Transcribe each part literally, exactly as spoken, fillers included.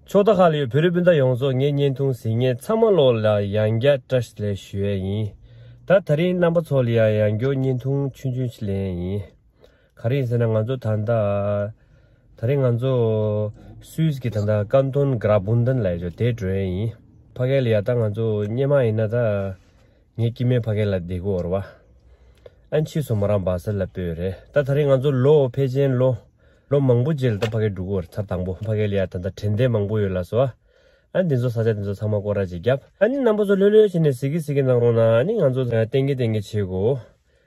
ཕྱོགས་མཐའ་ཁག་ལ་ཡོད་བོད་རིགས་སྤུན་ཟླ་ཡོངས་རྫོགས། ངའི་བརྙན་ཐུང་གཟིགས་མཁན་ཚང་མ་ལོ་ལ་ཡང་བསྐྱར་བཀྲ་ཤིས་བདེ་ལེགས་ཞུ་ཡས་ཡིན། ད་ད་རིང་རྣམ་པ་ཚོ་ལ་ཡང་ཡང་བསྐྱར་བརྙན་ཐུང་ཆུང་ཆུང་ཞིག་ལེན་ཡས་ཡིན། ག་རེ་ཡིན་ཟེར་ན། ང་ཚོ་ད་ལྟ་ད་རིང་ང་ཚོ་སུད་སི་གི་ད་ལྟ་ཀན་ཏོན་གྷ་ར་བུན་དན་ལ་ཡོད་དེ་འགྲོ་ཡས་ཡིན། ཕ་གི་ལ་ཡ་ད་ང་ཚོ་སྔོན་མ་ཡིན་ན་ད་ངའི་སྐྱེ་དམན་ཕ་གི་ལ་བསྡད་ཀྱི་ཡོད་རེད་པ། ཨ་ནི་ཕྱིས་སུ་མོ་རང་སྦ་སལ་ལ་སྤོས་རེད། ད་ད་རིང་ང་ཚོ་ལོ་ཕལ་ཆེར་ལོ་ལོ་མང་པོ་རྗེས་ལ་ད་ཕ་གི་འགྲོ་གི་ཡོད་རེད། ཚར་དང་པོ་ཕ་གི་ལ་ཡ་ད་ལྟ་དྲན་རྟེན་མང་པོ་ཡོད་ལ་སོ། ཨ་ནི་འདི་ཚོ་ས་ཆ་འདི་ཚོ་ཚང་མ་སྐོར་ར་ཅིག་བརྒྱབ། ཨ་ནི་རྣམ་པ་ཚོ་ལྷོད་ལྷོད་བྱས་ནས་གཟིགས་ཀྱི་གཟིགས་ཀྱི་གནང་རོགས་གནང་། ཨ་ནི་ང་ཚོ་ཏན་གྱི་ཏན་གྱི་བྱེད་དགོས།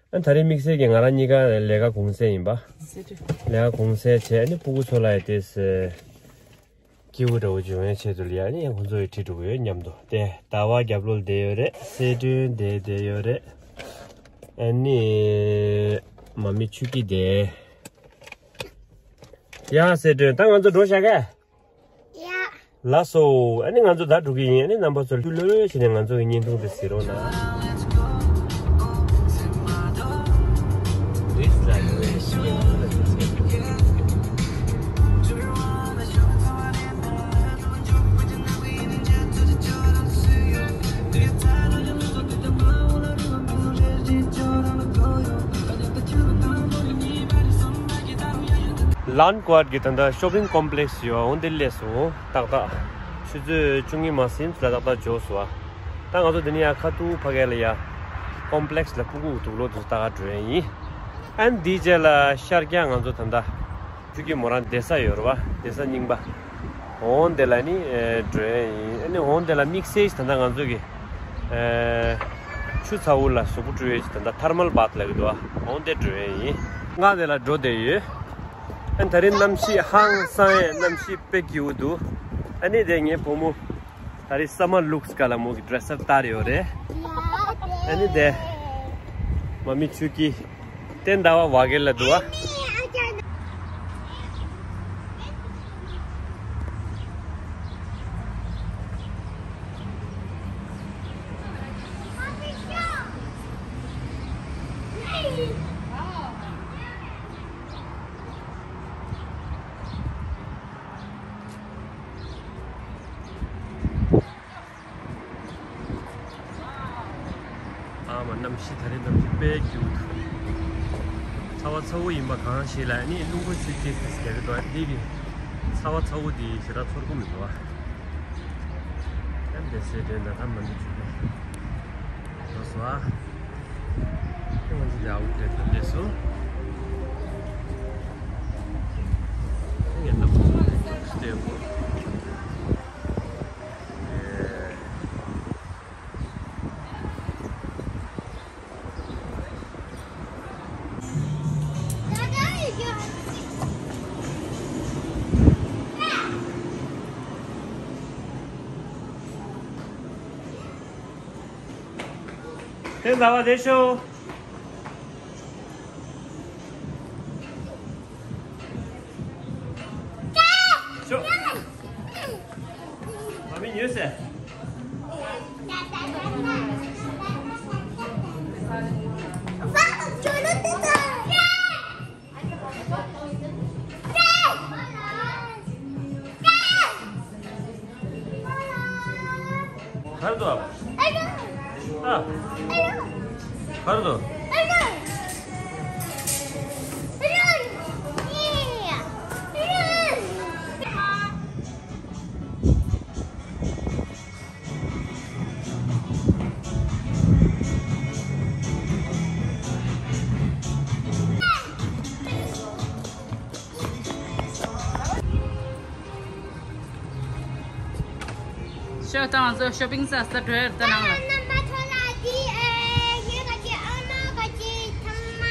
ཨ་ནི་ད་རེས་དམིགས་བསལ་གྱིས་ང་རང་གཉིས་ཀ་ལས་ཀ་གུང་སེང་ཡིན་པ། ལས་ཀ་གུང་སེང་བྱས། ཨ་ནི་སྤུ་གུ་ཚོ་ལ་ཡ་དེ་སྐྱིད་པོ་འདྲ་བོ་བྱུང་བའི་ཆེད་དུ་ལ་ཡ། ཨ་ནི་ཁོང་ཚོ་ཡི་ཁྲིད་འགྲོ་གི་ཡོད་མཉམ་དུ། དེ་ཟླ་བ་རྒྱབ་ལོགས་བསྡད་ཡོད་རེད། སེ་སྒྲོན་དེ་བསྡད་ཡོད་རེད། ཨ་ནི་མ་མི་ཆུ་སྐྱིད་དེ། ཡ་སེ་སྒྲོན། ད་ང་ཚོ་འགྲོ་བཞག་ག། ཡ། ལགས་སོ། ཨ་ནི་ང་ཚོ་ད་འགྲོ་གི་ཡིན། ཨ་ནི་རྣམ་པ་ཚོ་ལྷོད་ལྷོད་བྱས་ནས་ང་ཚོ་གི་བརྙན་ཐུང་དེ་གཟིགས་རོགས་གནང་། ལན་ཀོ་ཝར་གྱི་ད་ལྟ་ཤོ་པིང་ཀོམ་པི་ལེགས་ཡོད། འོ་འདི་སླེབས་སོང་། ཏག་ཏག་ཆུ་ཚོད་བཅུ་གཉིས་མ་ཟིན་ཙམ་ལ་ཏག་ཏག་འབྱོར་སོང་བ། ད་ང་ཚོ་འདི་ནས་ཡར་ཁ་ཐུག་ཕ་གི་ལ་ཡ་ཀོམ་པི་ལེགས་ལ་སྤུ་གུ་དུག་ལོག་དུ་ལྟ་ག་འགྲོ་ཡ་ཡིན། ཨ་ནི་འདིའི་རྗེས་ལ་ཤར་རྒྱག་ང་ཚོ་ད་ལྟ་ཆུ་སྐྱིད་མོ་རང་བསྡད་ས་ཡོད་རེད་པ། བསྡད་ས་རྙིང་པ། འོ་འདི་ལ་ནི་ཨེ་འགྲོ་ཡ་ཡིན། ཨ་ནི་འོ་འདི་ལ་དམིགས་བསལ་ཞིག་ད་ལྟ་ང་ཚོ་གི་ཨེ་ཆུ་ཚ་པོ་ལ་གཟུགས་པོ་བཀྲུ་ཡས་ཞིག་ད་ལྟ་ཐར་མལ་བཱད་ལབ་ཀྱི་འདུག་པ། འོ་འདི་འགྲོ་ཡ་ཡིན། ང་འདི་ལ་འགྲོ་བསྡད་ཡོད། ཨ་ནི་ད་རིང་གནམ་གཤིས་ཧང་སང་ཡས། གནམ་གཤིས་དཔེ་སྐྱིད་པོ་འདུག། ཨ་ནི་དེ་ངའི་བུ་མོ་ད་རིང་སམ་མར་ལུགས་ག་ལ་མོ་གི་ཌི་རེ་སི་ཨབ་བསྟར་ཡོད་རེད། ཨ་ནི་དེ་མ་མི་ཆུ་སྐྱིད་དེ་ཟླ་བ་བ་གེ་ལ་འདུག་པ། ཨ་མ། གནམ་གཤིས་ད་རེས་གནམ་གཤིས་དཔེ་སྐྱིད་པོ་འདུག། ཚ་བ་ཚ་པོ་ཡིན་པ་གང་ཞིག་ལ་ནི་རླུང་བུ་ཆུ་སྐྱིད་ཟེར་གྱི་འདུག། འདི་གི་ཚ་བ་ཚ་པོ་འདི་ཞེ་དྲག་ཚོར་གྱི་མི་འདུག་ཨ། ཨ་འདི་སེ་སྒྲོན་ད་ད་མ་འདི་ཆུ་སྐྱིད་འགྲོ་སོང་ཨ། ང་ཚོ་ཡག་པོ་འདྲ་ཐབས་བསྡད་སོང་། ངས་ལབ་སྟེ་ཡོད། དེ་ཟླ་བ་དེ་ཤོག། ཤོག། མ་མི་ཉོས་ཟེར། གར་དུ་ཨ། ཨ། གར་དུ། ཤོག་ད་ང་ཚོ་ཤོ་པིང་ས་ས་འགྲོ་ཡར་ད་ནང་ལ། རྣམ་པ་ཚོ་ལ་འདི་ཨེ་ཡོད་ག་ཅི་ཨ་མ་ག་ཅི་ཚང་མ་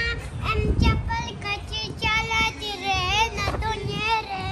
ཨེམ་ཅ་པལ་ག་ཅི་ཅ་ལ་ཅི་རེད་ན་དོ་ཉེ་རེད།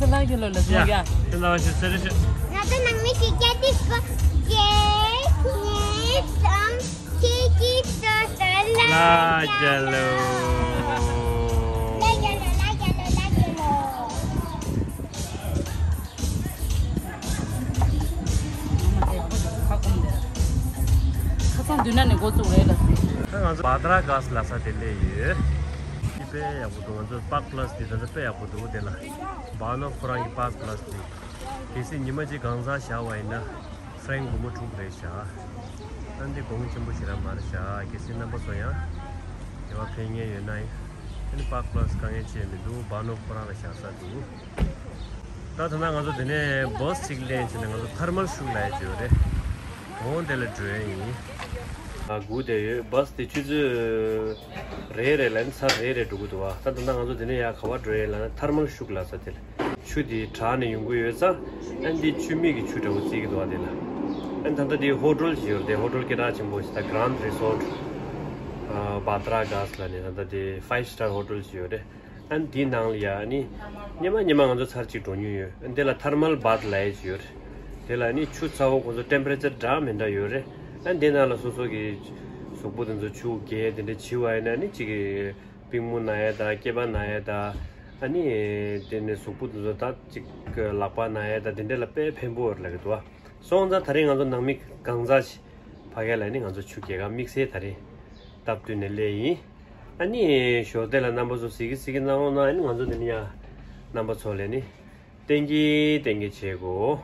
ལ་རྒྱལ་ལོ་ལ་ཡ། ང་ཚོ་ནང་མི་ཞིག་སྐྱ་ཏིས་པ་ཀྱེ་ཉེ་སམ་ཁྱི་ཀྱི་ཏོ་ས་ལ་རྒྱལ་ལོ། ལ་རྒྱལ་ལོ་ལ་རྒྱལ་ལོ་ལ་རྒྱལ་ལོ། ཁ་སང་མདུན་ན་ནས་འགོ་བཙུགས་རེད་ལ། ང་ཚོ་བྷ་དྲ་གྷས་ལ་ས་དེ་སླེབས་ཡོད། དཔེ་ཡག་པོ་འདུག་ང་ཚོ་པཱག་པ་ལ་སི་དེ་ད་ཚོ་དཔེ་ཡག་པོ་འདུག་དེ་ལ་བྷ་ནོ་ཁོ་རང་གི་པཱག་པ་ལ་སི་དེ། གལ་སྲིད་ཉི་མ་གཅིག་གང་ཟག་བཞག་པ་ཡིན་ན་ཧྥ་རན་སྒོར་མོ་དྲུག་རེད་ཤག་ཨ་འདི་གོང་ཆེན་པོ་ཞེ་དྲག་མ་རེད་ཤག་གལ་སྲིད་རྣམ་པ་ཚོ་ཡང་དེ་བ་ཕན་ངེས་ཡོད་ན་ཨ་ནི་པཱག་པ་ལ་སི་དཀའ་ངལ་ཅི་ཡང་མི་འདུག་བྷ་ནོ་ཁོ་རང་ལ་བཞག་ས་འདུག་ད་ད་ལྟ་ང་ཚོ་དེ་ནས་བྷ་སི་གཅིག་ལེན་བྱས་ནས་ང་ཚོ་ཐར་མལ་ཤུག་ལ་ཡ་བརྗོད་རེད། འོང་དེ་ལ་འགྲོ་ཡ་ཡིན། ཨ་སྒུག་བསྡད་ཡོད། བྷ་སི་དེ་ཆུ་ཚོད་རེ་རེ་ལ་ནི་ཚར་རེ་རེ་འགྲོ་གི་འདུག་བ། ད་ད་ལྟ་ང་ཚོ་དེ་ནས་ཡ་ག་བ་འགྲོ་ཡ་ལ་ན་ཐར་མལ་ཤུག་ལ་ས་དེ་ལ་ཆུ་དེ་དྲག་ནས་ཡོང་གི་ཡོད་ཙང་ཨ་འདི་ཆུ་མིག་གི་ཆུ་འདྲ་བོ་བརྩི་གི་འདུག་བ། དེ་ལ་ཨ་ད་ལྟ་དེ་ཧོ་ཊེལ་ཞིག་ཡོད་རེད། དེ་ཧོ་ཊེལ་སྐད་གྲགས་ཆེན་པོ་ཞིག་ད་གྷ་རན་ཌི་རི་སོརཊ་བྷ་དྲ་གྷས་ལ་ནི་ད་ལྟ་དེ་ཕའིབ་སི་ཊར་ཧོ་ཊེལ་ཞིག་ཡོད་རེད། ཨ་ནི་དེའི་ནང་ལ་ཡ་ཨ་ནི་སྙེ་མ་སྙེ་མ་ང་ཚོ་ཚར་གཅིག་འགྲོ་མྱོང་ཡོད། ཨ་ནི་དེ་ལ་ཐར་མལ་བྷ་ཐི་ལབ་ཡས་ཅིག་ཡོད་རེད། དེ་ལ་ཨ་ནི་ཆུ་ཚ་བོ་ཁོ་ཚོ་ཊེམ་པེ་རེ་ཅར་འདྲ་མི་འདྲ་ཡོད་རེད། ཨ་ནི་དེ་ནང་ལ་སོ་སོ་གི་གཟུགས་པོ་དེ་ཚོ་ཆུ་བརྒལ་དེ་འདྲ་བྱི་བ་ཡིན་ན་ཨ་ནི་གཅིག་གི་པུས་མོ་ན་ཡས་དང་སྐེད་པ་ན་ཡས་དང་ཨ་ནི་དེ་ནས་གཟུགས་པོ་དེ་ཚོ་ད་གཅིག་ལག་པ་ན་ཡས་དང་དེ་འདྲ་ལ་དཔེ་ཕན་པོ་ཡོད་རེད་ལབ་ཀྱི་འདུག་བ། སོང་ཙང་ད་རེས་ང་ཚོ་ནང་མི་གང་ཟག་ཅིག་ཕ་གི་ལ་ཨ་ནི་ང་ཚོ་ཆུ་རྐྱལ་ཁ་དམིགས་བསལ་ད་རེས་སྟབས་བསྟུན་ནས་སླེབས་ཡིན། ཨ་ནི་ཞོགས་དེ་ལ་རྣམ་པ་ཚོ་གཟིགས་ཀྱི་གཟིགས་ཀྱི་གནང་རོགས་གནང་། ཨ་ནི་ང་ཚོ་འདི་ནི་ཡ་རྣམ་པ་ཚོ་ལ་ནི་བསྟན་གྱི་བསྟན་གྱི་བྱེད་དགོས།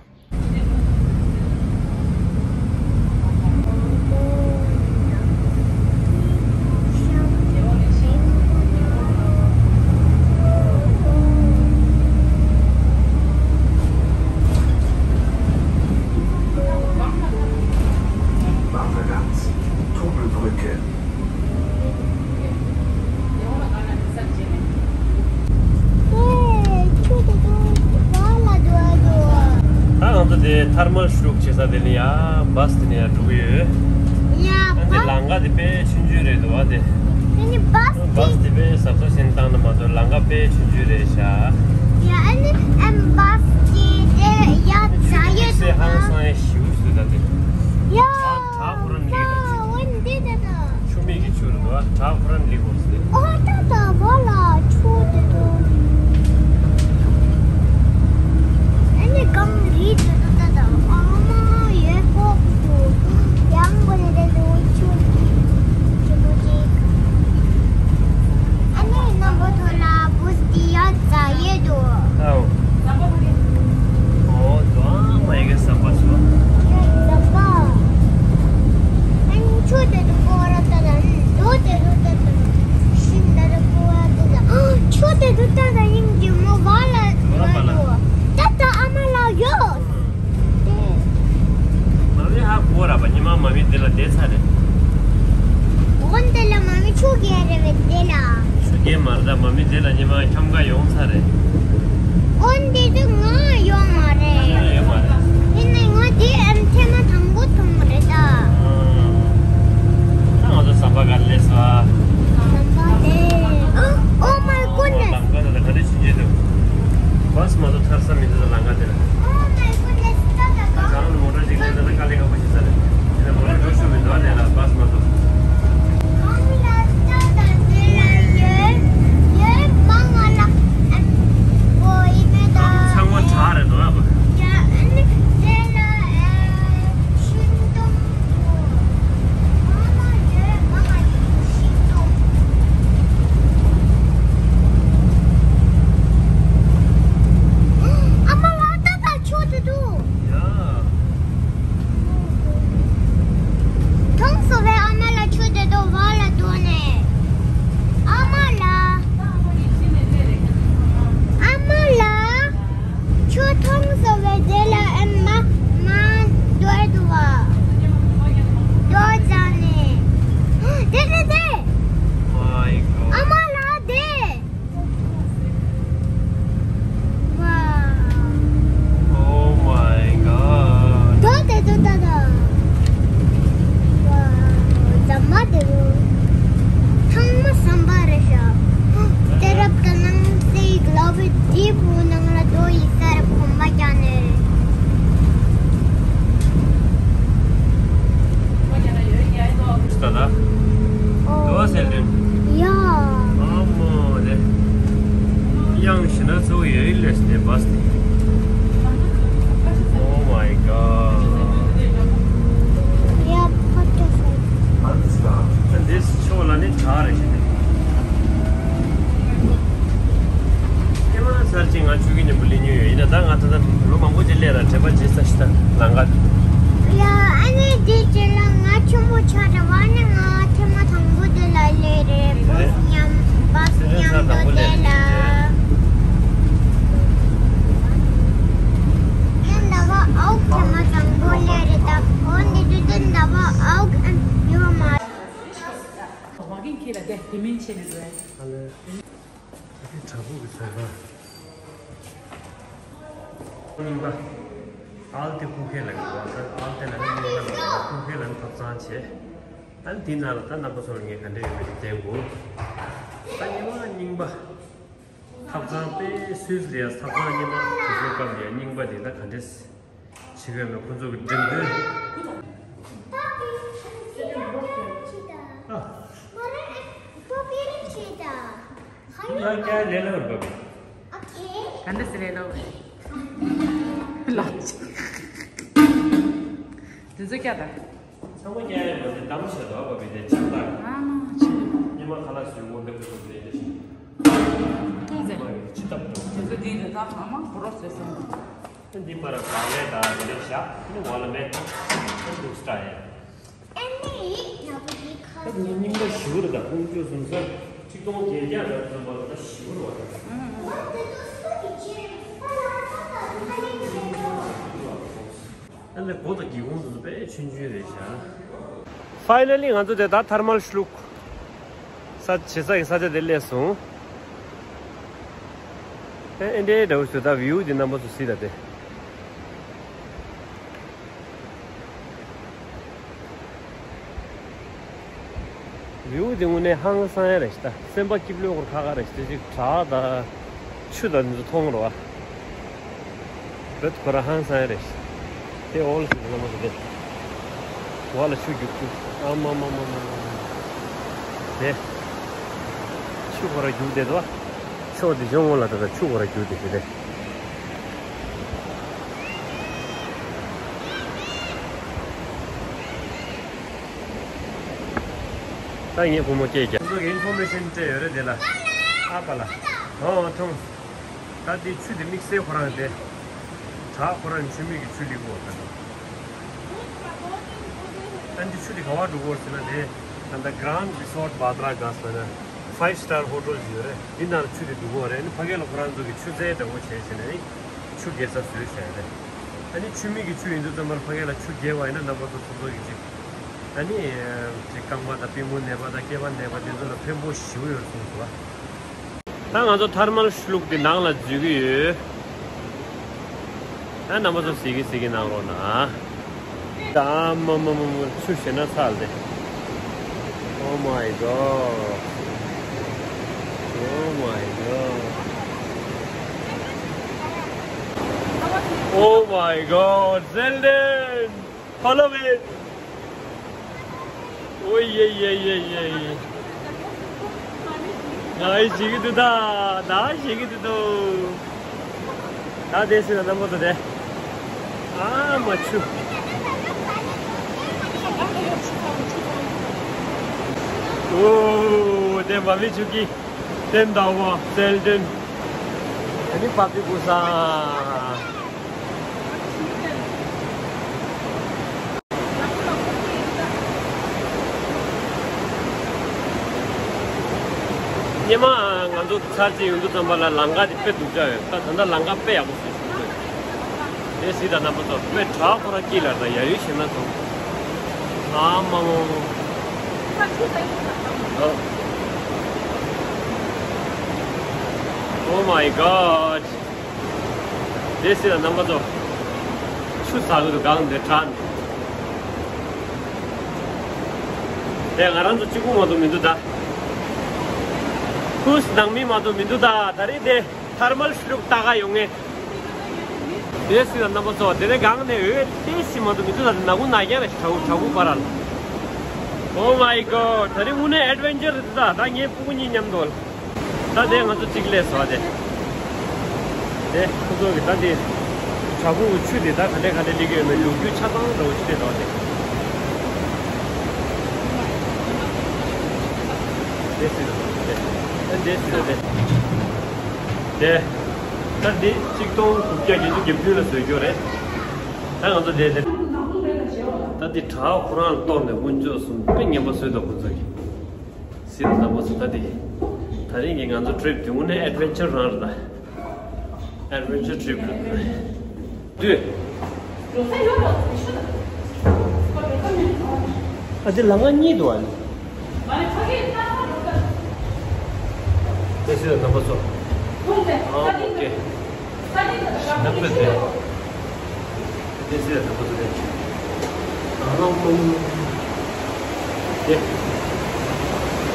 Tunnelbrücke. ད་ང་ཚོ་དེ་ཐར་མལ་ཤུག་བྱེད་ས་དེ་ལ་ཡ་བྷ་སི་དེ་ནས་ཡ་འགྲོ་གི་ཡོད། ཡ་ཨ་ནི་བྷ་ལམ་ཁ་དེ་དཔེ་ཆུང་ཆུང་རེད་འདུག་བ་དེ། ཨ་ནི་བྷ་སི་བྷ་སི་དེ་དཔེ་གཟབ་གཟབ་བྱས་ནས་བཏང་ན་མ་གཏོགས་ལམ་ཁ་དཔེ་ཆུང་ཆུང་རེད་ཤག་ཡ་ཨ་ནི་ཨ་ནི་བྷ་སི་དེ་ཡ་ཚ་ཡོད་འདུག་ན། ཧང་སང་ཡ་ཞེ་པོ་ཞིག་འདུག་ད་དེ། ཡ། བྲག་ཁོ་རང་ལི་རེད། འོན་ཏེ་ད་ད། ཆུ་མིག་གི་ཆུ་རེད་འདུག་ཨ། བྲག་ཁོ་རང་ལི་གོ་སི། ཨོ་ད་ད་བ་ལ་ཆུ་དེ་དུ། ཨ་ནི་གང་རི་དེ་དུ་ད་ད་ཨ་མ་ཡོད་ཕོག་ཏུ། ཡང་གོ་ནས་དེ་དུ་ཆུ་ཆུ་དུ་ཅིག་ཨ་ནི་རྣམ་པ་ཐོ་ལ་བུ་སི་ཡ་ཙ་ཡེ་དུ། ཨའོ། ཨོ་དོ་ཨ་མ་ཡི་གེ་ཟམ་པ་སོ། ཟམ་པ། ཨན་ཆུ་དེ་དུ་ཀོ་ར་ཏ་ལ་རུ་དེ་རུ་ཏ་ཏ་ཤིན་ད་རུ་ཀོ་ར་ཏ་ལ་ཆུ་དེ་དུ་ཏ་ཏ་ཡིན་གྱི་མོ་བ་ལ་རུ་ཏ་ཏ་ཨ་མ་ལ་ཡོ། དེ། མ་མི་ཧ་གོ་ར་པ་ཉི་མ་མ་མི་དེ་ལ་བསྡད་ཚར་རེད། འོན་ཏེ་ལ་མ་མི་ཆུ་རྐྱལ་རེ་བའི་དེ་ལ། ཆུ་རྐྱལ་མ་རེད་ད། མ་མི་དེ་ལ་ཉི་མ་འཁྱམ་ག་ཡོང་ཚར་རེད། འོན་ཏེ་དུ་ང་ཡོང་མ་རེད། ང་ཡོང་མ་རེད། དེ་ནས་ང་དེ་ཨམ་ཐེ་མ་དང་པོ་མཐོང་རེད་ད། ཨ། ད་ང་ཚོ་ཟམ་པ་ག་ལས་སོ། ཟམ་པ་དེ། ཨོ། Oh my goodness. ལམ་ཁ་ད་ལྟ་ག་འདྲ་ཕྱིན་རྒྱུ་འདུག་བྷ་སི་མ་གཏོགས་ཐར་ས་མི་འདུག་ད་ལམ་ཁ་དེ་ལ། Oh my goodness. ད་ད་གང་ལ་མོ་ཊ་ཅིག་ལེན་ད་ད་དཀའ་ལས་ཁག་པོ་ཞིག་ས་རེད། དེ་ལ་མོ་ཊ་འགྲོ་ཤོར་མི་འདུག་ཨ། དེ་ལ་བྷ་སི་མ་གཏོགས། གང་ལ་ད་ད་དེ་ལ་ཡོད་ཡོད་མང་ང་ལ་ཨ་ནི་ཀོ་ཡི་མེད་ད། ཚང་མ་དྲག་རེད་འདུག་ཨ། ཡ་ཨ་ནི་དེ་ལ་ཨ་ཤིང་སྡོང་། ཨ་མ་ལགས་ད་ད་ཆོག་ཏུ་འདུག་ཡ། མཐོང་སོང་བས་ཨ་མ། ཡོད་ལས་ནས་བ་སི་དེ། Oh my god. Yeah, beautiful. འདི་ཕྱོགས་ལ་ནི་བྲག་རེད་ཤག་ཉི་མ་ཚར་གཅིག་ང་ཆུ་གི་ཉིན་པོ་ལེན་ཉོས་ཡོད་ཡིན་ན། ད་ང་ད་ལྟ་ལོ་མང་པོ་ཅིག་སླེབས་ལ་དྲན་པ་བརྗེད་ས་ཞིག་ད་ལང་ཀ། ཡ་ཨ་ནི་འདི་རྗེས་ལ་ང་ཆུ་མོ་ཆ་ར་བ་ནི་ང་ཐེངས་མ་དང་པོ་དེ་ལ་སླེབས་རེད། བ་སི་མཉམ་བ་སི་མཉམ་དུ་དེ་ལ། ཡིན་ད་བ་ཨའུ་ཐེངས་མ་དང་པོ་སླེབས་རེད་ད། འོ་འདི་དུས་དེ་ད་བ་ཨའུ་ཨན་ཡོད་མ། བ་གིན་ཁྱེད་ལ་དེ་དེ་མིན་ཆེ་ནི་རེད། ཨ་ལེ། ཨ་ཕའི་བྲག་ཕུག་གི་ཚོང་ཁང་། རྙིང་པ། ཨལ་ཏི་ཀུ་ཁེ་ལ་གི་བ་ད་ཨལ་ཏི་ལ་ནི་རྙིང་པ་ལ་ཀུ་ཁེ་ལ་ནི་ཐབ་ཚང་བྱས། ཨ་ནི་དེའི་ནང་ལ་ད་རྣམ་པ་ཚོར་ངས་ག་འདྲ་ཡོད་མེད་ཅིག་བསྟན་དགོས། ད་རྙིང་པ་རྙིང་པ། ཐབ་ཚང་དཔེ་སུད་སི་ལ་ཡ་ཐབ་ཚང་རྙིང་པ་དེ་ཚོའི་སྐབས་ལ་ཡ་རྙིང་པ་དེ་ད་ག་འདྲས། ཕྱི་རྒྱལ་མི་ཁོ་ཚོ་གི་འགྲིམ་འགྲུལ། ང་ཀྱང་ལས་སླ་བར་འབབ། ག་འདྲ་སེ་ལས་སླ་བར། ལགས། དེ་ཚོ་སྐྱ་དང་། ཚང་མ་ཀྱང་ཡང་མ་དེ་གཏམ་བཤད་དོ་བ་བས་དེ་ཆགས་སྡང་། ཨ་མ་ཆུ། ཉི་མ་ཁ་ལག་བཟོས་འོང་འདེབས་ཐུབ་རེད་དེ། ཐུང་ཟེར། མ་ཡི་ཆུ་བཏབ་འགྲོ། དེ་ཚོ་དེའི་རེ་ཐག་ཨ་མ་ཁོ་རོ་ཟེར་སོང་། འདི་པར་བག་ལེབ་དང་རེ་ཞག་ནི་འོག་ལ་མེད་དང་འདུག་སྟ་ཡ། ཨ་ནི་ཉིན་མ་ཞུ་རུ་དང་ཀུང་ཀྲུའུ་སུམ་ས་ཁྲི་སྟོང་བརྒྱད་བརྒྱ་རབ་ཙམ་པ་ལ་ཞུ་རུ་བ། ཨ་ནི་གོ་དང་སྒེའུ་ཁུང་དུ་དཔེ་ཆུང་ཆུང་རེད་ཤག་ཕའི་ནལ་ལི་ང་ཚོ་དེ་ད་ཐར་མལ་ཤླུག་ས་བྱེད་ས་ཡི་ས་ཆ་དེ་སླེབས་སོང་། ཨེ་ཨེ་འདྲའི་འདྲ་བོ་ཞིག་ད་བིའུ་འདི་རྣམ་པ་ཚོ་གཟིགས་ད་དེ། བིའུ་འདི་དངོས་གནས་ཧང་སང་ཡ་རེད་ཤག་ད་སེམས་པ་སྐྱིད་པོ་ཡོད་ཁ་ཁ་རེད་ཤག་དེ་ཅིག་བྲག་ད་ཆུ་ད་འདི་ཚོ་མཐོང་རོ་བ། བོད་ཁོ་ར་ཧང་སང་ཡ་རེད་ཤག་དེ་འོག་ལ་ཞིག་ལ་མ་ཟེར་དེ། འོག་ལ་ཆུ་རྒྱུག་ཆུ། ཨ་མ་མ་མ་མ་མ་མ། དེ། ཆུ་ཁོ་ར་རྒྱུག་བསྡད་འདུག་བ། ཕྱོགས་དེ་གཞུང་འོག་ལ་ད་ལྟ་ཆུ་ཁོ་ར་རྒྱུག་བསྡད་དེ་རེད། ད་ངས་བུ་མོ་སྐད་རྒྱག་ཁོང་ཚོ་གི་ཨིན་ཕོར་མེ་ཤན་སྤྲད་ཡོད་རེད་དེ་ལ། ཨ་པ་ལ། ཨོ་ཐོང་། ད་འདི་ཆུ་དེ་དམིགས་བསལ་ཁོ་རང་དེ། བྲག་ཁོ་རང་ཆུ་མིག་གི་ཆུ་ལི་གོ་ད། ད་འདི་ཆུ་དེ་ག་བ་འགྲོ་གོ་ཟེར་ན་དེ། ད་ད་Grand Resort Bhadra ག་ཟེར་ན། Five Star Hotel ཞིག་ཡོད་རེད། འདི་ནང་ཆུ་དེ་འགྲོ་གོ་རེད། ཨ་ནི་ཕ་གི་ལ་ཁོ་རང་ཚོ་གི་ཆུ་རྫས་འདྲ་བོ་བྱས་བྱས་ནས་ནི། ཆུ་རྒྱས་ས་བཟོས་བྱས་རེད། ཨ་ནི་ཆུ་མིག་གི་ཆུ་ཡིན་དུས་ཙམ་པར་ཕ་གི་ལ་ཆུ་རྒྱས་པ་ཡིན་ན་རྣམ་པ་ཚོ་སོ་སོ་གི་ཅིག་ཨ་ནི། ཅིག་རྐང་པ་དང་པུས་མོ་ནད་པ་དང་སྐེད་པ་ནད་པ་དེ་ཚོ་ལ་ཕན་པོ་ཞེ་པོ་ཡོད་གསུངས་སོང་བ། ད་ང་ཚོ་ཐར་མལ་ཤླུག་དེ་ནང་ལ་འཛུལ་གི་ཡོད། ད་རྣམ་པ་ཚོ་གཟིགས་ཀྱི་གཟིགས་ཀྱི་གནང་རོགས་གནང་། ད་མ་མ་མ་མ་ཆུ་ཞེ་ན་ཚ་ལ་དེ། Oh my god. Oh my god. Oh my god. Zeldin. Follow me. ཨོ་ཡེ་ཡེ་ཡེ་ཡེ། ང་ཡི་ཞིག་གི་འདུག་ད། ད་ཞིག་གི་འདུག་ད། ད་དེ་སྲིད་ལ་རྣམ་པ་ཚོ་དེ། ཨ་མ་ཆུ། ཨོ་དེ་བ་མི་ཆུ་གི། ཏན་ཏའོ་བ་སེལ་ཏན། ཨ་ནི་པ་པི་ཀུ་ས། སྙེ་མ་ང་ཚོ་ཚར་གཅིག་ཡོང་དུས་ཙམ་པ་ལ་ལམ་ཁ་དེ་དཔེ་སྡུག་ཅག་ཡོད། ད་ད་ལྟ་ལམ་ཁ་དཔེ་ཡག་པོ་བཟོས་སོང་། དེ་སྲིད་ད་རྣམ་པ་ཚོ་དཔེ་བྲག་ཁོ་ར་དཀྱིལ་ལ་ད་ཡ་ཡུལ་ཞེ་ན་སོང་། ཨ་མ་མ་མ། Oh my god. དེ་སྲིད་ལ་རྣམ་པ་ཚོ། ཆུ་ཟག་གི་འདུག་གང་དེ་དྲག་ནས། དེ་ང་རང་ཚོ་གཅིག་པུ་མ་གཏོགས་མི་འདུག་ད། ཧུས་ནང་མི་མ་གཏོགས་མི་འདུག་ད། ད་རེས་དེ་ཐར་མལ་ཤླུག་ལྟ་ག་ཡོང་ངེས། དེ་སྲིད་ལ་རྣམ་པ་ཚོ་དེ་ནས་གང་ནས་འོད་དེ་སྲིད་མ་གཏོགས་མི་འདུག་ད། ནག་ཁུང་ནག་རྐྱང་རེད། བྲག་ཕུག་བྲག་ཕུག་བར་ལ། Oh my god. ད་རེས་དངོས་གནས་ཨེ་ཌི་ཝེན་ཅར་རེད་ད། ད་ངའི་སྤུ་གུ་གཉིས་མཉམ་དུ་ལ། ད་དེ་ང་ཚོ་གཅིག་སླེབས་སོང་དེ། དེ་ཁོ་ཚོ་གི་ད་དེ་བྲག་ཕུག་གི་ཆུ་དེ་ད་ག་འདྲས་ག་འདྲས་སླེབས་ཀྱི་ཡོད་མེད་ལོ་རྒྱུས་ཆ་ཚང་འདྲ་བོ་ཞིག་རེད་འདུག་སྟེ། དེ་སྲིད་དང་དེ་དེ་སྲིད་དང་དེ་དེ་ད་འདི་གཅིག་སྟོང་དགུ་བརྒྱ་བརྒྱད་ཅུ་གྱ་བདུན་ལ་བཟོས་རྒྱུ་རེད། ད་ང་ཚོ་དེ་དེ་ད་འདི་བྲག་ཁོ་རང་གཏོར་ནས་དཀོན་མཆོག་གསུམ་དཔེ་ངན་པ་བཟོས་འདུག་ཁོ་ཚོ་གིས། སྲིད་དང་རྣམ་པ་ཚོ་ད་དེ་ད་རིང་གི་ང་ཚོ་ཊི་རིབ་དེ་དངོས་གནས་ཨེ་ཌི་ཝེན་ཅར་རང་རེད་ད། ཨེཌ་ཝེན་ཅར་ཊི་རིབ་རེད། དུས། ཨ་ཙི་ལ་ང་གཉིས་འདུག་ཨ་ནི། དེ་སྲིད་རྣམ་པ་ཚོ། ཨ་ཨོ་ཀེ། ནག་པོ་དེ། དེ་སྲིད་རྣམ་པ་ཚོ་དེ། ཨ་ལོང་ལོང་། དེ།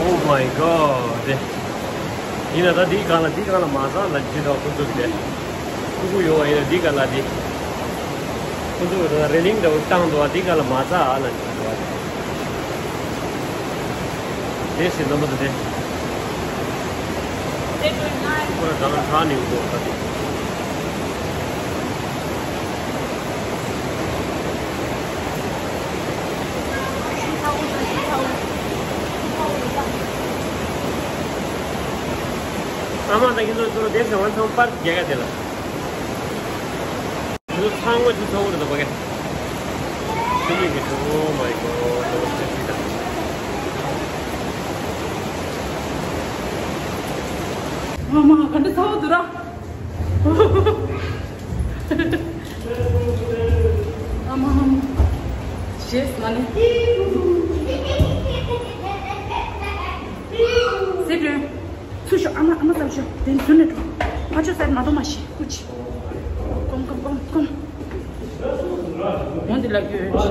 Oh my God དེ། ཡིན་ན་ད་འདིའི་སྒང་ལ་འདིའི་སྒང་ལ་མ་ཚང་ལ་ཇི་ལྟར་ཁོ་ཚོ་དེ་ཕྲུ་གུ་ཡོང་བ་ཡིན་ན་འདིའི་སྒང་ལ་འདི་ཁོ་ཚོ་ད་རེ་ལིང་འདྲ་བོ་བཏང་འདུག་བ། འདིའི་སྒང་ལ་མ་ཚང་ཨ་ལ་ཇི་ལྟར་དེ་ཞིག་འཛོམས་པ་དེ། ཁོ་ར་གང་ལ་གང་ནས་འགོ་ཁ་དེ། ཨ་མ་དང་ཁྱེད་ཚོ་ཚུར་བསྡད་ཤོག་ང་ཚང་པར་རྒྱག་ག་དེ་ལ། ཁྱེད་ཚོ་ཚང་མ་ཆུ་ཚ་བོ་རེད་ད་པ་གེ། ཆུ་མིག་གི་ཆུ། Oh my God ཨ་མ་ག་འདྲ་ཚ་བོ་འདུག་ར། ཨ་མ། ཞེས་ང་ནི། སེ་སྒྲོན། ཚུར་ཤོག་ཨ་མ། ཨ་མ་ཚུར་ཤོག་དེ་ཚུར་ནས་འགྲོ། ཨ་ཅོ་སར་མ་གཏོང་མ་ཤི་ཀུ་ཅི། ཀོམ་ཀོམ་ཀོམ་ཀོམ། འོན་ཏེ་ལ་རྒྱུ་ཡོད་ཅི།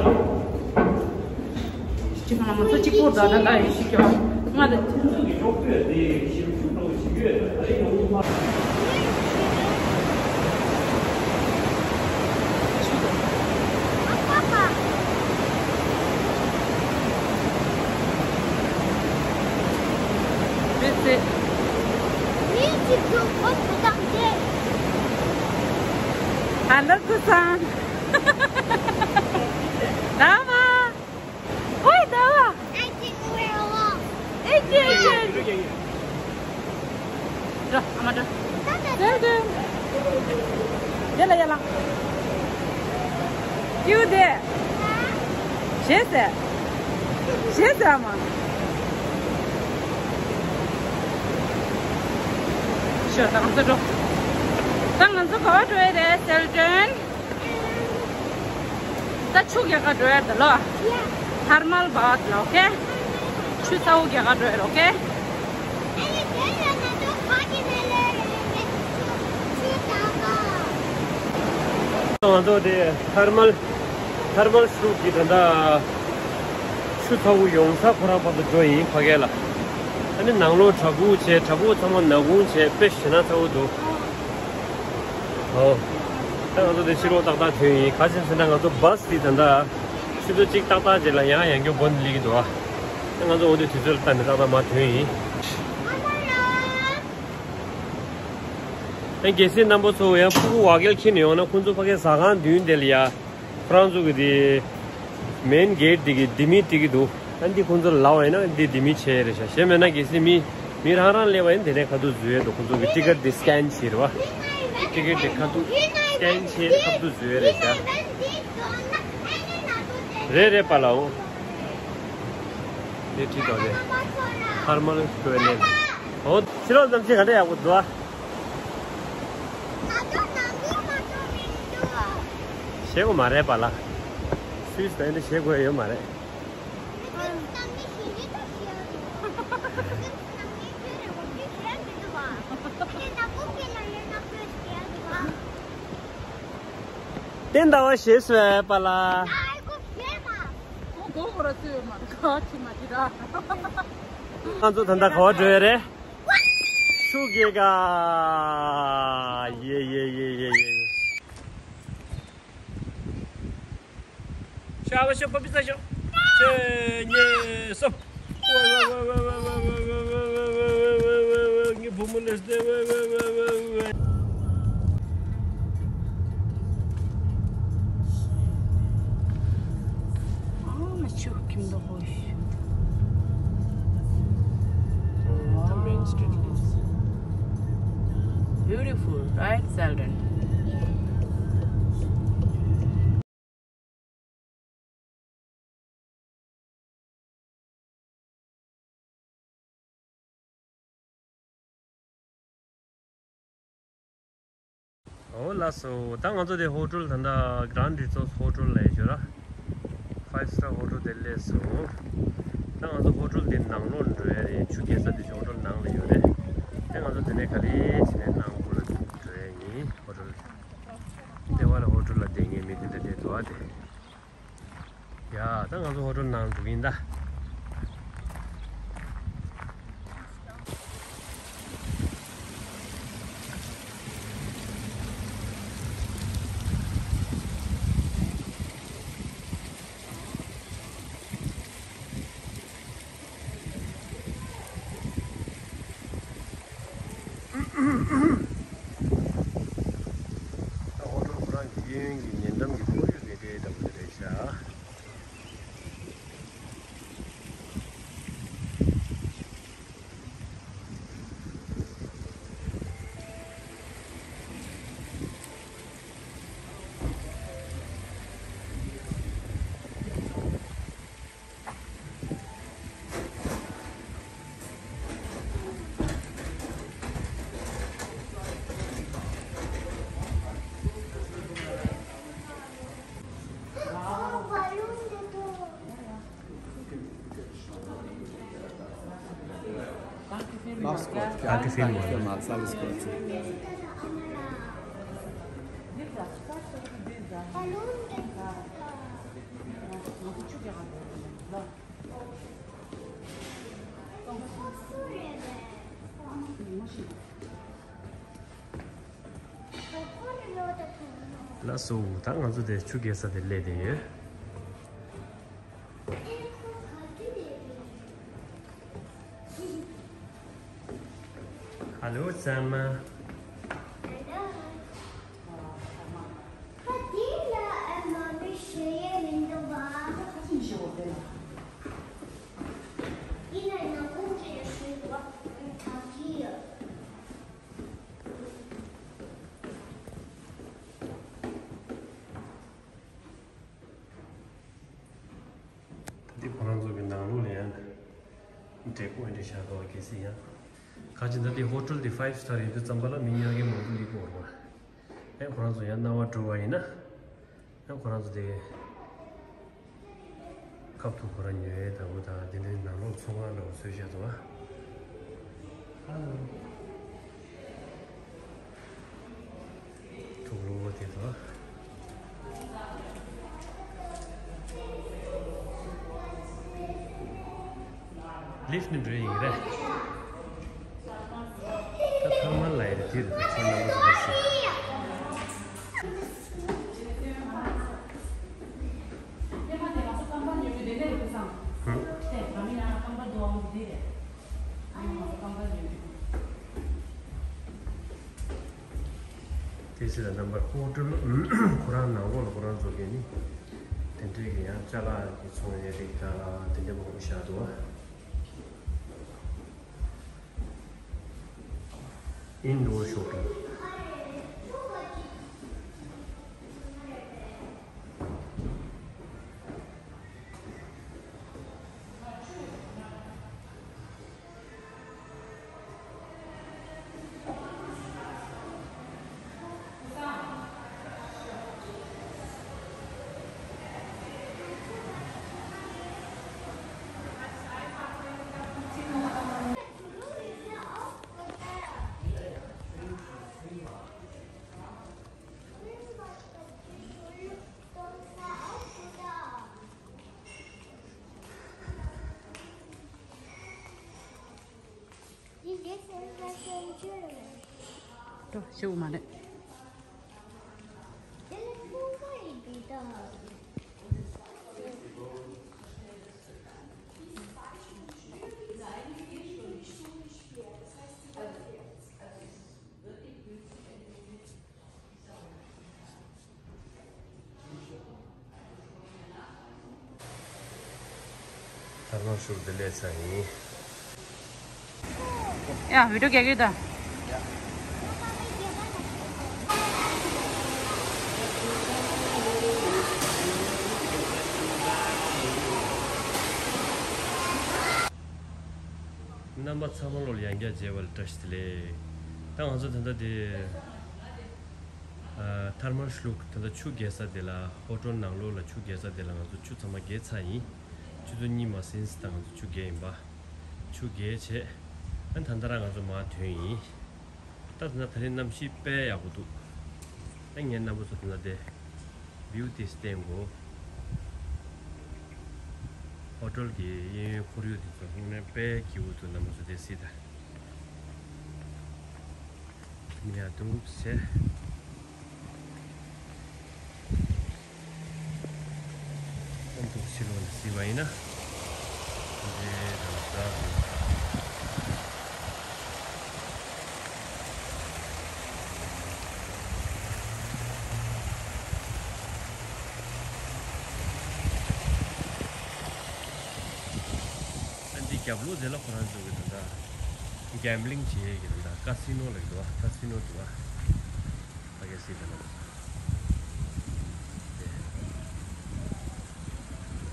ཅི་གང་ལ་ང་ཚོ་གཅིག་པོ་ད་ད་ད་ཡོད་ཤི་ཀྱོ། ང་ད་ཁྱེད་ཚོ་གི་ཤོག་བུ་དེ་ཞིབ་འཇུག་འགྲོ་ཞིག་ཡོད་ད་ཡིན་ནོ། རེད་ཟེར། མིའི་ཆིབས་སྒྱུར་ཁོ་བོ་དང་འདྲེས། ཧ་ལོ་ཀུ་སང་། ད་མ། ཨོའི་ད་མ། ཨེ་ཅེ་ཨེ་ཅེ་ཨེ་ཅེ། འགྲོ། ཨ་མ་འགྲོ། སེམས་ཅན། ཡ་ལ་ཡ་ལ། ཀྱུ་དེ། ཞེས་ཟེར། ཞེས་ཟེར་ཨ་མ། ཤོ་ད་ང་ཚོ་འགྲོ། ད་ང་ཚོ་ག་པར་འགྲོ་ཡི་རེད་སེལ་ཏོན། ད་ཆུ་རྒྱག་ག་འགྲོ་ཡ་ད་ལོ། ཐར་མལ་བཱཐ་ལ་ཨོ་ཁེ། ཆུ་ཚ་བོ་རྒྱག་ག་འགྲོ་ཡ་ཨོ་ཁེ། ང་ཚོ་དེ་ཐར་མལ་ཐར་མལ་ཤུགས་ཀྱིས་ད་ལྟ་ཆུ་ཚ་བོ་ཡོང་ས་ཁོ་རང་བར་དུ་འགྲོ་ཡིན་ཕ་གི་ལ། ཨ་ནི་ནང་ལོགས་བྲག་ཕུག་བྱས། བྲག་ཕུག་ཚང་མ་ནག་ཁུང་བྱས། དཔེ་ཞེ་ན་ཚ་བོ་འདུག་ཨོ། ད་ང་ཚོ་དེ་ཕྱི་ལོགས་ཏག་ཏག་ཐོན་ཡིན། ག་ཅི་ཟེར་ན་ང་ཚོ་བཱས་དེ་ད་ལྟ་ཆུ་ཚོད་གཅིག་ཏག་ཏག་རྗེས་ལ་ཡང་ཡང་སྐྱོར་འབོར་འདི་སླེབས་ཀྱི་འདུག་ཨ། ད་ང་ཚོ་འོ་དེ་དུས་ཚོད་ལ་ལྟ་ནས་ཏག་ཏག་མར་ཐོན་ཡིན། ཨ་གལ་སྲིད་རྣམ་པ་ཚོ་ཡང་ཕྲུ་གུ་ཝ་གལ་འཁྱེར་ནས་ཡོང་ན་ཁོང་ཚོ་ཕ་གིའི་ཟ་ཁང་མདུན་དེ་ལ་ཡ། ཁོ་རང་ཚོ་གི་དེ་མེན་གེ་ཊི་དེ་གི་ལྡེ་མིག་སྤྲད་ཀྱི་འདུག་ཨ་འདི་ཁོང་ཚོ་ལབ་པ་ཡིན་ན་འདི་ལྡེ་མིག་ཕྱེ་རེད་ཤག་གཞན་མེད་ན་གལ་སྲིད་མི་མི་རང་རང་སླེབས་པ་ཡིན་དེ་ནས་ཁ་ཐུག་འཛུལ་ཡས་འདུག་ཁོང་ཚོ་གི་ཊི་ཀེ་ཊི་དེ་སི་ཀེན་བྱེད་རེད་བ། ཊི་ཀེ་ཊི་དེ་ཁ་ཐུག་སི་ཀེན་བྱས་ཁ་ཐུག་འཛུལ་ཡས་རེད་ཤག་རེད་རེད་པ་ལགས། འོ། དེ་ཁྲིད་དོ་རེད། ཐར་མལ་ཊོའི་ལེཊ། འོ། ཕྱི་ལོགས་གནམ་གཤིས་ག་འདྲ་ཡག་པོ་འདུག་ཨ། ཞེད་དགོས་མ་རེད་པ་ལགས། སུད་སི་ལ་ཡིན་ན་ཞེད་དགོས་ཡ་ཡོད་མ་རེད། བསྟན་ཟླ་བ་ཞེས་སུ་ཡོད་པ་ལ། ང་ཚོ་ད་ལྟ་ག་པར་འགྲོ་ཡ་རེད། ཆུ་རྒྱག་ག་ཡེ་ཡེ་ཡེ་ཡེ་ཡེ། ཤ་བ་ཤ་པ་པི་ས་ཤ། ཆེ་ཉེ་སོ། ངའི་བུ་མོ་ལས་སྟེ། The main street is beautiful, right, Sheldon? ཨོ་ལགས་སོ། ད་ང་ཚོ་དེ་ཧོ་ཊེལ་ད་ལྟ་Grand Resorts ཧོ་ཊེལ་ལ་ཡོད་ར། Five star ཧོ་ཊེལ་དེ་སླེབས་སོང་། ད་ང་ཚོ་ཧོ་ཊེལ་དེ་ནང་ལོགས་འགྲོ་ཡ་རེད། ཆུ་རྐྱལ་ས་དེ་ཧོ་ཊེལ་ནང་ལ་ཡོད་རེད། ད་ང་ཚོ་དེ་ནས་ག་ལེ་བྱས་ནས་ནང་སྒོ་ལ་འགྲོ་ཡ་ཡིན། ཧོ་ཊེལ་དེ་བ་ལ་ཧོ་ཊེལ་ལ་བསྡད་མཁན་མི་དེ་འདྲ་བསྡད་འདུག་ཨ་དེ། ཡ། ད་ང་ཚོ་ཧོ་ཊེལ་ནང་འགྲོ་གི་ཡིན་ད། ད་ཧོ་ཊེལ་ཁོ་རང་གི་གཡས་གཡོན་གྱི་ཉེ་འགྲམ་གྱི་ཁོར་ཡུག་དེ་དེ་ལྟ་བུ་དེ་རེད་ཤག Last court. Danke vielmals. Vielmals, alles Gute. ལགས་སོ། ད་ང་ཚོ་དེ་ཆུ་རྐྱལ་ས་དེ་སླེབས་བསྡད་ཡོད། ཧ་ལོ་ཚང་མ། ཁ་དེ་ལ་ཨ་མ་མི་ཤེས་ཡས་མི་འདུག་བ། ཡིན་ན་ཡང་ཁོང་ཚོས་ཡང་ཤེས་འདུག་བ། ད་གི་ཡོད། ད་འདི་ཁོ་རང་ཚོ་གི་ནང་ལོགས་ལ་ཡང་འབྲས་བུ་འདི་བཞག་འདུག་གལ་སྲིད་ཡང་ཁ་ཅིག་ད་འདི་ཧོ་ཊེལ་འདི་ཕའིབ་སི་ཊར་ཡིན་དུས་ཙམ་པ་ལ་མི་ཉག་གི་མང་པོ་སླེབས་ཀྱི་ཡོད་རེད་པ། ཨེ་ཁོ་རང་ཚོ་ཡང་སྣང་བ་འགྲོ་བ་ཡིན་ན་ཡང་ཁོ་རང་ཚོ་དེ་ཁབ་ཏུ་ཁོ་རང་ཉོ་ཡས་ལྟ་བུ་དང་དེ་འདྲའི་ནང་ལོགས་ཚོང་ཁང་འདྲ་བོ་བཟོས་བཞག་འདུག་ག། ཧ་ལོ། ཐུགས་ལུ་བ་དེ་དང་། ལིཕ་ནི་འགྲོ་ཡིན་རེད། ད་ཐང་མ་ལ་ཡི་དེ་རེད། ད་ཚང་མ་ལ་རེད་ཟེར། ཧུམ། དེ་ཚེ་ལ་རྣམ་པར་ཧོ་ཊེལ་ཁོ་རང་ནང་ལོགས་ལ་ཁོ་རང་ཚོ་གས་ནི་དེ་འདྲའི་གི་ཡང་ཅ་ལག་གི་ཚོང་ཡས་རིགས་དང་དེ་འདྲ་མང་པོ་བཞག་འདུག་བ། Indoor shopping. འགྲོ་ཤེས་མ་རེད། ལྷོ་ཤུག་དེ་ལས་ཚ་ཡིན། ཡ་བི་ཌིའོ་རྒྱག་གི་ད། རྣམ་པ་ཚང་མ་ལོ་ལ་ཡང་བསྐྱར་མཇལ་བ་ལ་བཀྲ་ཤིས་བདེ་ལེགས། ད་ང་ཚོ་ད་ལྟ་དེ། ཐར་མལ་ཤླུག་ད་ལྟ་ཆུ་རྒྱས་ས་དེ་ལ་ཧོ་ཊེལ་ནང་ལོགས་ལ་ཆུ་རྒྱས་ས་དེ་ལ་ང་ཚོ་ཆུ་ཚང་མ་རྒྱས་ཚར་ཡིན། ཆུ་ཚོད་གཉིས་མ་ཟིན་ཙམ་ད་ང་ཚོ་ཆུ་རྒྱས་ཡིན་པ། ཆུ་རྒྱས་བྱས། ཨ་ད་ལྟ་རང་ང་ཚོ་མར་ཐོན་ཡིན། ད་ད་ལྟ་ད་རིང་གནམ་གཤིས་དཔེ་ཡག་པོ་འདུག་ཨ་ངའི་རྣམ་པ་ཚོ་ད་ལྟ་དེ་བིའུ་དེ་བསྟན་གོ། ཧོ་ཊེལ་གྱི་གཡས་གཡོན་ཁོར་ཡུག་དེ་ཚོ་དངོས་གནས་དཔེ་སྐྱིད་པོ་འདུག་རྣམ་པ་ཚོ་དེ་གཟིགས་དང་། མི་ཡ་འདུག་ཟེར། འདུག་ཕྱི་ལོགས་ནས་གཟིགས་པ་ཡིན་ན། འདི་དང་ས། ཨ་འདི་རྒྱབ་ལོགས་དེ་ལ་ཁོ་རང་ཚོ་གི་ད་ལྟ་གེམ་བྷི་ལིང་བྱེད་ཡས་ཀྱི་ད་ལྟ་ཀ་སི་ནོ་ལབ་ཀྱི་འདུག་བ། ཀ་སི་ནོ་འདུག་བ། ཕ་གི་སི་ད་ལ་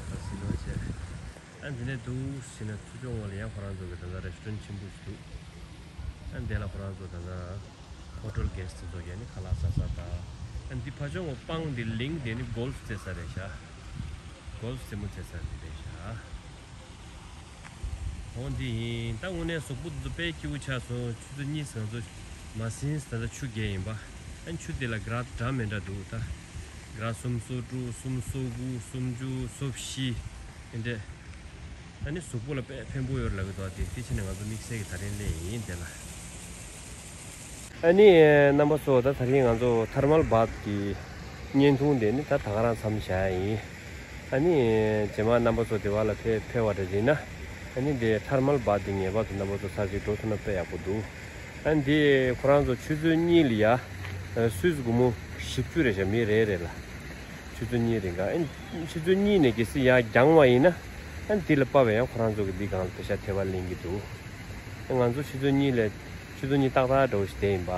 ཀ་སི་ནོ་བྱས། ཨ་འདི་ནས་འདུག་ཟེར་ན་ཚུར་ཕྱོགས་ངོས་ལ་ཡང་ཁོ་རང་ཚོ་གི་ད་ལྟ་རེ་སི་ཊོ་རན་ཊི་ཆེན་པོ་ཞིག་འདུག་ཨ་འདི་ལ་ཁོ་རང་ཚོ་ད་ལྟ་ཧོ་ཊེལ་གྷེ་སི་ཊི་ཚོ་གས་ནི་ཁ་ལག་ཟ་ས་དང་། ཨ་འདི་ཕར་ཕྱོགས་ངོས་སྤང་འདི་ལིང་འདི་ནི་གོལ་ཕ་རྩེ་ས་རེད་ཤག་གོལ་ཕ་རྩེད་མོ་རྩེ་ས་འདི་རེད་ཤག་འོ་འདི་ཡིན། ད་དངོས་གནས་གཟུགས་པོ་འདི་ཚོ་དཔེ་སྐྱིད་པོ་ཆགས་སོང་། ཆུ་ཚོད་གཉིས་ང་ཚོ་མ་ཟིན་ཙམ་ད་ལྟ་ཆུ་རྒྱས་ཡིན་པ། ཨ་ཆུ་དེ་ལ་གྷི་རཱ་འདྲ་མི་འདྲ་འདུག་ད་གྷི་རཱ་སུམ་སོ་དྲུག་སུམ་སོ་དགུ་སུམ་ཅུ་སོ་བཞི་ཨེ་འདྲས། ཨ་ནི་གཟུགས་པོ་ལ་དཔེ་ཕན་པོ་ཡོད་ལབ་ཀྱི་འདུག་དེ་དེ་ཕྱིན་ནས་ང་ཚོ་དམིགས་བསལ་གྱི་ད་རིང་སླེབས་ཡིན་དེ་ལ། ཨ་ནི་རྣམ་པ་ཚོ་ད་ད་རིང་ང་ཚོ་ཐར་མལ་བཱཐ་གི་བརྙན་ཐུང་དེ་ནི་ད་ད་ག་རང་མཚམས་བཞག་ཡིན། ཨ་ནི་རྗེས་མ་རྣམ་པ་ཚོ་དེ་བ་ལ་ཕེབས་ཕེབས་པ་འདྲ་བྱས་ན། ཨ་ནི་དེ་ཐར་མལ་བཱཐ་དེ་ངེས་པར་དུ་རྣམ་པ་ཚོ་ཚར་གཅིག་འགྲོ་ཐུབ་ན་དཔེ་ཡག་པོ་འདུག་ཨ་ནི་དེ་ཁོ་རང་ཚོ་ཆུ་ཚོད་གཉིས་ལ་ཡ་སུད་སི་སྒོར་མོ་བཞི་བཅུ་རེད་ཤག་མི་རེ་རེ་ལ། ཆུ་ཚོད་གཉིས་རིང་ག་ཨ་ནི་ཆུ་ཚོད་གཉིས་ནས་གལ་སྲིད་ཡར་འགྱངས་པ་ཡིན་ན། ཨ་ནི་དེ་ལ་དཔག་པའི་ཡང་ཁོ་རང་ཚོ་གི་འདི་སྒང་ལ་པེ་ས་ཐེབས་པ་ལེན་གྱི་འདུག་ཨ་ང་ཚོ་ཆུ་ཚོད་གཉིས་ལ་ཆུ་ཚོད་གཉིས་ཏག་ཏག་འདྲ་བོ་ཞིག་བསྡད་ཡིན་པ།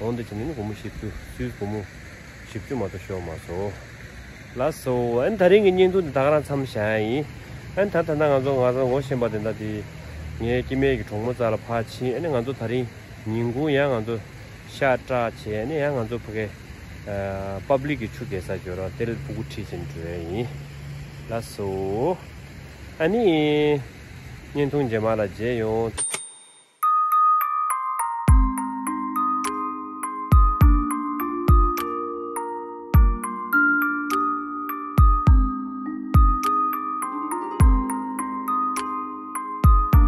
འོང་དུ་ཕྱིན་ནས་ནི་སྒོར་མོ་བཞི་བཅུ་སུད་སི་སྒོར་མོ་བཞི་བཅུ་མ་གཏོགས་ཤོར་མ་སོང་། ལགས་སོ། ཨ་ནི་ད་རིང་གི་བརྙན་ཐུང་འདི་ད་ག་རང་མཚམས་བཞག་ཡ་ཡིན། ཨ་ནི་ད་ད་ལྟ་ང་ཚོ་ང་ཚོ་ངོ་ཤེས་པ་དེ་འདྲ་དེ་ངའི་སྐྱེ་དམན་གྱི་གྲོགས་མོ་རྩ་ལ་ཕར་ཕྱིན། ཨ་ནི་ང་ཚོ་ད་རིང་ཉིན་གུང་ཡང་ང་ཚོ་ཤ་བཀྲ་བྱས་ནས་ཡང་ང་ཚོ་ཕ་གི་པབ་ལིག་གི་ཆུ་རྒྱས་ས་འགྱོ་ར་ཏེལ་སྤུ་གུ་ཁྲིད་ཅིང་འགྲོ་ཡ་ཡིན། ལགས་སོ། ཨ་ནི་བརྙན་ཐུང་རྗེས་མ་ལ་མཇལ་ཡོང་།